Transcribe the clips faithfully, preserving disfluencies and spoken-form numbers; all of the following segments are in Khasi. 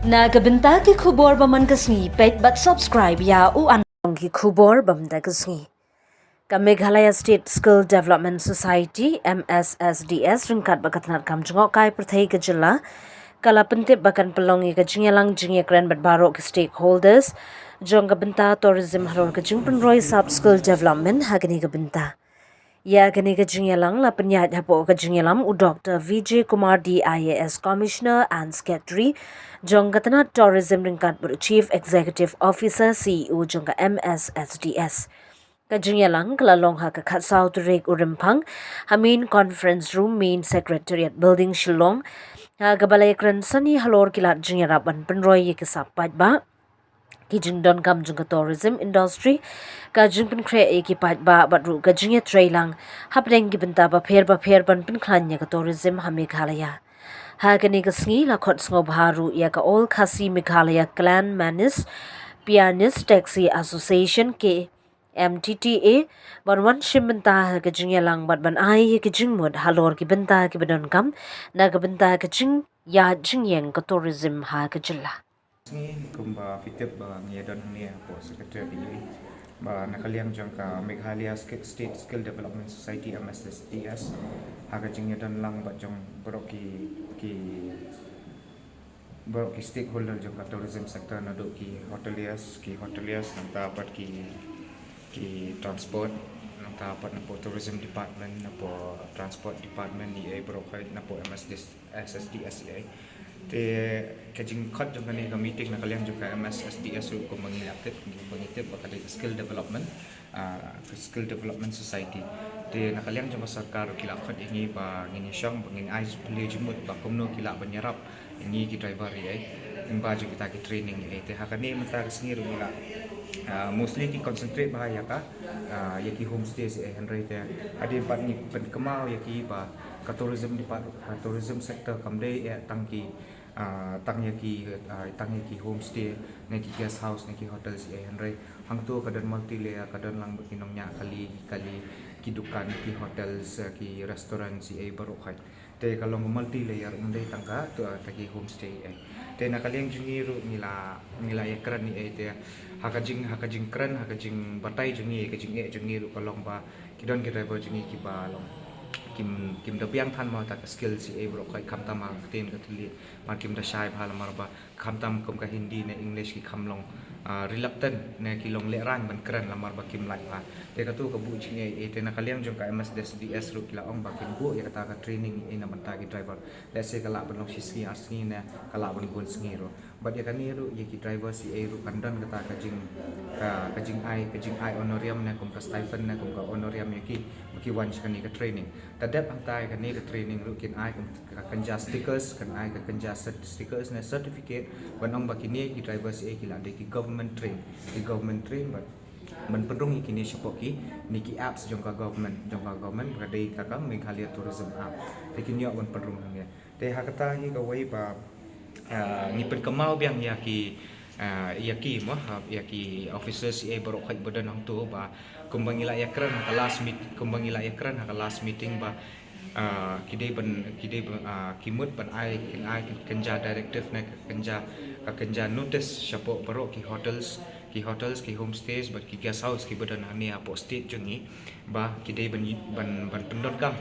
Na ka bynta ki khubor ba man ka sngi, peit bad subscribe ïa u an. Ki khubor ba man ka sngi. Ka Meghalaya State Skill Development Society, M S S D S, ryngkat bad ka tnat kam jngohkai pyrthei ka jylla, ka la pyntip ba kan pynlong ïa ka jingïalang jingïakren bad baroh ki stakeholders jong ka bynta tourism halor ka jingpynroi sap skill development ha kane ka bynta. Ïa kane ka jingïalang la pynïaid hapoh ka jingïalam u Doctor Vijay Kumar D, I A S Commissioner and Secretary jong ka tnat Tourism, ryngkat bad u Chief Executive Officer, C E O jong ka M S S D S. Ka jingïalang ka la long ha ka khatsaw tarik u Rymphang ha Main Conference Room, Main Secretariat Building, Shillong, ha kaba la ïakren sani halor ki lad jingïarap ban pynroi ïa ki sap paidbah, ki jingdonkam jong ka tourism industry, ka jingpynkhreh ïa ki paidbah bad ruh ka jingïatreilang hapdeng ki bynta bapher bapher ban pynkhlaiñ ïa ka tourism ha Meghalaya. Ha kane ka sngi la khot sngewbha ruh ïa ka All Khasi Meghalaya Clan Manis Pianis Taxi Association, K M T T A, ban wan shim bynta ha ka jingïalang bad ban ai ïa ka jingmut halor ki bynta kiba donkam na ka bynta ka jingïaid jingïeng ka tourism ha ka jylla. Sngi kumba phi tip ba ngi ïadon hangne hapoh Secretariat, ba na ka liang jong ka Meghalaya Sk-, State Skill Development Society, M S S D S, ha ka jingïadon lang bad jong baroh ki, ki, baroh ki stakeholder jong ka tourism sector, naduh ki hoteliers, ki hoteliers, nangta pat ki, ki transport, nangta pat napoh tourism department, napoh transport department, ïa baroh, napoh M S D S, S S D S ïa. Te ka jingkhot jong kane ka meeting na ka liang jong ka M S S D S ruh kumba ngi la tip, kumba ngi tip ba ka dei ka skill development, ah, ka skill development society. Te na ka liang jong ka sorkar ruh ki la khot ïa ngi ba ngin ïashong, ba ngin ai pule jingmut ba kumno ki lah ban ïarap ïa ngi ki driver ïa, lyngba jong kita ki training ïa. Te ha kane mynta ka sngi ruh ngi la, ah, mostly ki concentrate bha ïa ka, ah, ïa ki homestay ïa, hynrei te hadien pat ngi pynkynmaw ïa ki ba ka tourism depart-, ka tourism sector kam dei ïa tang ki, ah, tang ïa ki, ah, tang ïa ki homestay ne ki guest house ne ki hotels ïa, hynrei hangto ka don multi layer, ka don lang bad ki nongñiah kali, ki kali, ki dukan, ki hotels, ah, ki restaurants ïa baroh khoit. Te ka long multi layer, ym dei tang ka, to, ah, ta ki homestay ïa. Te na ka liang jong ngi ruh ngi la, ngi la ïakren ïa, te ha ka jing, ha ka jingkren, ha ka jingbatai jong ngi, ka jingeh jong ngi ruh ka long ba ki don ki driver jong ngi kiba long kim, kim da biang than mo ta ka skill ïa baroh khoit, khamtam ha ka ktien ka thylliej, namar kim da shai bha, namar ba khamtam kum ka Hindi ne English ki kham long, ah, reluctant ne ki long lehraiñ ban kren namar ba kim lait bha. Te kato ka buh jingeh ïa, te na ka liang jong ka M S S D S ruh ki la ong ba kin buh ïa kata ka training ïa na bynta ki driver. Lehse ka lah ban long shi sngi ar sngi ne ka lah ban bun sngi ruh. Bad ïa kane ruh, ïa ki drivers ïa ruh kan don kata ka jing, ka, ka jingai, ka jingai honorarium ne kum ka stipend ne kum ka honorarium ïa ki ba ki wan sha kane ka training. Te dep hangta ïa kane ka training ruh kin ai kum ka kynja stickers, kan ai ka kynja cert-, stickers ne certificate ban ong ba kine ki drivers ïa ki la dei ki government train, ki government train bad ban pynrung ïa kine shapoh kine ki apps jong ka government, jong ka government ka dei ka, ka Meghalaya Tourism App. Te kin ïoh ban pynrung hangne. Te ha kata hi kawei ba, ah, ngi pynkynmaw biang ïa ki, ah, ïa ki mo, ha, ïa ki officers ïa baroh khoit ba don hangto ba kumba ngi la ïakren ha ka last meet-, kumba ngi la ïakren ha ka last meeting ba, ah, ki dei ban, ki dei ban, ah, ki mut ban ai, kin ai, kin, kynja directive ne ka kynja, ka kynja notice shapoh baroh ki hotels, ki hotels, ki homestays bad ki guest house kiba don hangne hapoh state jong ngi. Ba ki dei ban, ban, ban pyndonkam,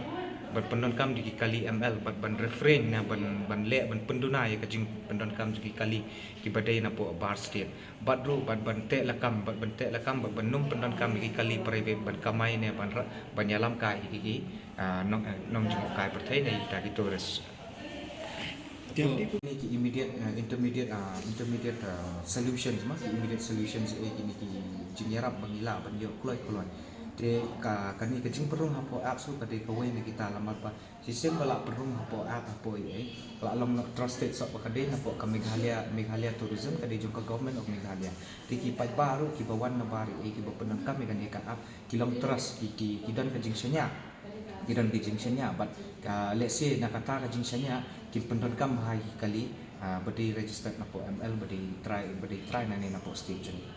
ban pyndonkam da ki kali M L, bad ban refrain ne ban, ban leh ban pynduna ïa ka jingpyndonkam da ki kali kiba dei napoh bar state. Bad ruh ban, ban teh lakam, bad ban teh lakam, bad ban nym pyndonkam da ki kali private ban kamai ne ban ra-, ban ïalam kai ïa ki, ki, ah, nong, eh, nongjngohkai pyrthei ne ïa kita ki tourist. Te ni ki immediate, uh, intermediate, uh, intermediate, uh, solutions mo, ki immediate solutions ïa kine ki jingïarap ba ngi lah ban ïoh kloi kloi. Te ka, kane ka jingpynrung hapoh apps ruh ka dei kawei na kita, namar ba shisien ba la pynrung hapoh app hapoh ïa, ka la long trusted shuh ba ka dei napoh ka Meghalaya, Meghalaya Tourism, ka dei jong ka Government of Meghalaya. Te ki paidbah ruh kiba wan na bar ïa, kiba pyndonkam ïa kane ka app, ki long trust, ki, ki, ki don ka jingshaniah. Ki don ka jingshaniah, bad ka, let's say, na kata ka jingshaniah kin pyndonkam bha ïa ki kali, ah, ba dei registered napoh M L, ba dei trai, ba dei trai nangne napoh state jong ngi.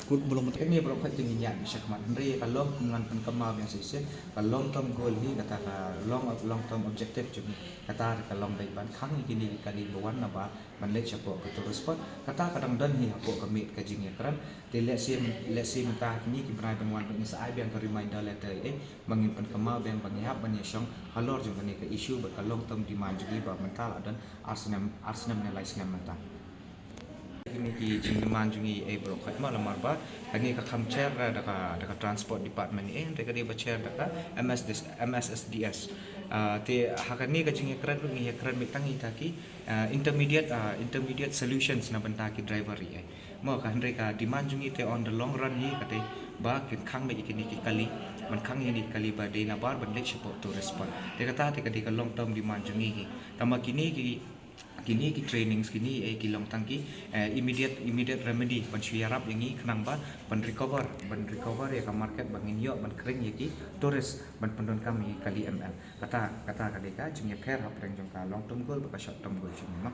Kut belum. Kane baroh khoit te ngin ïa bishak mat, hynrei ka long ngan pynkynmaw biang shisha, ka long term goal hi, kata ka long, long term objective jong ngi, kata ka long dei ban khang ïa kine ki kali ba wan naba ban leit shapoh ka tourist spot. Kata ka dang don hi hapoh ka miet ka jingïakren. Te lehse, lehse mynta kine ki bnai ban wan ngi sa ai biang ka reminder letter, eh, ba ngin pynkynmaw biang ba ngi hap ban ïashong halor jong kane ka issue bad ka long term demand jong ngi ba mynta la don ar snem, ar snem ne lai snem mynta. Kine ki jingdemand jong ngi, eh, baroh khoit ma, lamar ba kane ka kham share da ka, da ka transport department, eh, te ka dei ba share da ka M S D S, M S S D S. Ah, te ha kane ka jingïakren ruh ngi ïakren beit tang ïa kita ki, ah, intermediate, ah, intermediate solutions na bynta ki driver, eh. Mo, ka hynrei ka demand jong ngi te on the long run hi ka dei ba kin khang beit ïa kine ki kali, ban khang ïa kine ki kali ba dei nabar ban leit shapoh tourist spot. Te kata te ka dei ka long term demand jong ngi hi. Tangba kine ki, kine ki trainings kine, eh, ki long tang ki, eh, immediate, immediate remedy ban shu ïarap ïa ngi khnang ba ban recover, ban recover ïa ka market ba ngin ïoh ban khring ïa ki tourist ban pyndonkam ïa ki kali M L. Kata, kata ka dei ka jingïapher hapdeng jong ka long term goal bad ka short term goal jong ngi, ma.